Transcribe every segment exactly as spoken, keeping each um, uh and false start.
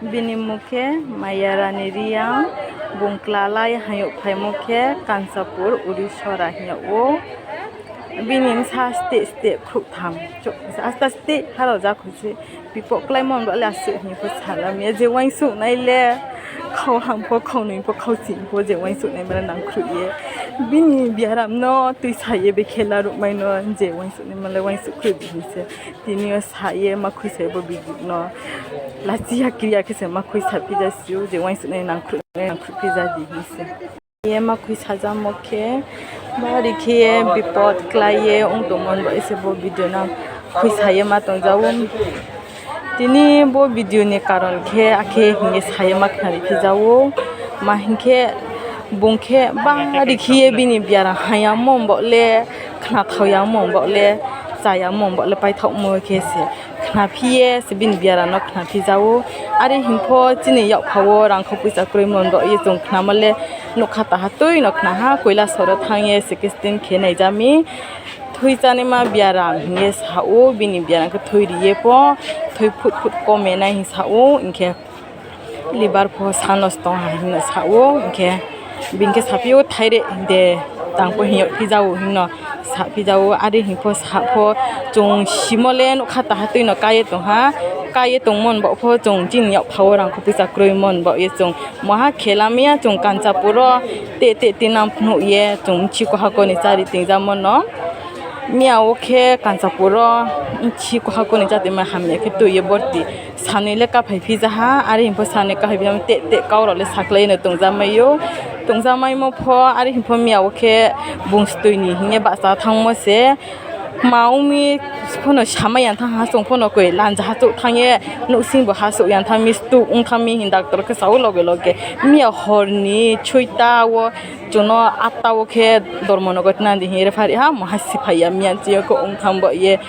Bini mmung khe Maya Rani Reang, bung klalai haing yagphaimo khe Kanchanpur, Urisora hing yag ou. Bini bsa steh steh khrouhtham. Asta steh harao ja kho se. Bipo kláimo ni baoh le asuh hing pho sa la mi ya, je uaingsouhnai le khau ham pho, khau noi pho, khau ching pho, je uaingsouhnaima le nangkhruh ye. Bini biaram no tuisa ye bekhe laruhmai no, je uaingsouhnaima le uaingsouh khruh di hing se. Tini yo sa ye ma khuisa ye bo video no. Lachi ya kri ya khe se ma khuisa phi ja si ou, je uaingsouhnai nangkhruh, nangkhruh phi ja di hing se. Ye ma khuisa jamo khe, bari khe ye bipot klái ye ong tongmo ni baoh ye se bo video no khuisa ye ma tong ja ou. Tini bo video ni karon khe akhe hing ye sa ye ma khnari phi ja ou. Ma hing khe, bung khe bari khe ye bini biaram haing yamo ni baoh le, khnathao yamo ni baoh le, cha yamo ni baoh le paithaohmo khe se khna phi ye se bini biaram no khna phi ja ou. Are hing pho chini yakpha wo rangkho poicha kroimo ni baoh ye chung khnamo le nougkha taha tui no khna ha, Koilasor wo thanng ye scan khe naija mi. Thoi chánaima biaram hing ye sa ou, bini biaram khe thoi ri ye pho, thoi phut phut kome nai hing sa ou, hing khe liver pho sa no stong ha hing no sa ou, hing khe bini khe saphi ou, thaireh de tang pho hing yag phi ja ou hing no saphi ja ou. Are hing pho sa pho chung simo le nougkha taha tui no ká ye tong ha, ká ye tongmo ni baoh pho chung chini yakpha wo rangkho poicha kroimo ni baoh ye chung maha khe lamai ya, chung Kanchanpur wo teh teh tinang phnuh ye chung bchi koha ko ni chári tingjamo no. Miya wo khe Kanchanpur wo bchi koha ko ni chári ma hamya khe tui ye borti sanoi le káphai phi ja ha, are hing pho sanoi káphai phi ja teh teh kau rao le sakhlai no tongja mai ou. Tongja maimo pho, are hing pho miya wo khe bung stoi ni hing ye bahcha thanngmo se. Ma ong mi pho no samai ya thanng ha, chung pho no koi lanja hachouh thanng ye, nouhsing bo hachouh ya thanng mi, stroke ong thanng mi hing doctor khe sa ou loge loge. Miya hor ni soita wo chung no atta wo khe Dharmanagar tinang di hing ye refer ri ha, maha siphai ya miya chini yo khe ong thanng baoh ye.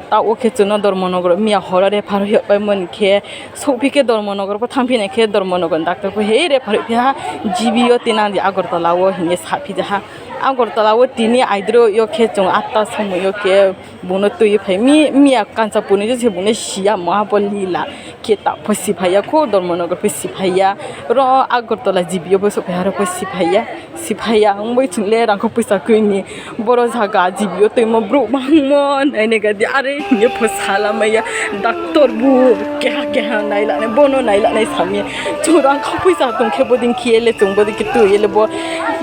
Taoh wo khe chung no Dharmanagar miya hor wo refer hoihpaimo ni khe, souhphi khe Dharmanagar pho thanngphi nai khe Dharmanagar ni doctor pho hei refer hoihphi ha, G B wo tinang di Agartala wo hing ye saphi ja ha. Agartala wo tini aidroih yo khe chung atta somoi yo khe bung no tui ye phai mi, miya Kanchanpur ni je se bung no si ya, maha pho lila khe taoh pho siphai ya khou, Dharmanagar pho siphai ya, ro Agartala G B wo pho souhphai ha, ro pho siphai ya. Siphai ya ong bai chung le rangkho poicha kroi ni boro zaga G B wo tuimo brouh bangmo nainai ga di, are hing ye pho sa lamai ya. Doctor bu keha keha nailanai, bo no nailanai sa mi. Chung rangkho poicha tong khe bodei khe ye le chung bodei khe tui ye le bo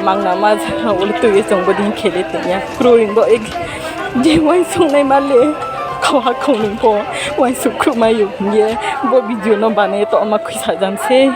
mangnama zaga wo le tui ye chung bodei khe le tong ya. Kroi bo ek je uaingsouhnaima le khauha khaunoi pho uaingsouh khruhmai ou hing ye bo video no banai ye to ma khuisa jam se.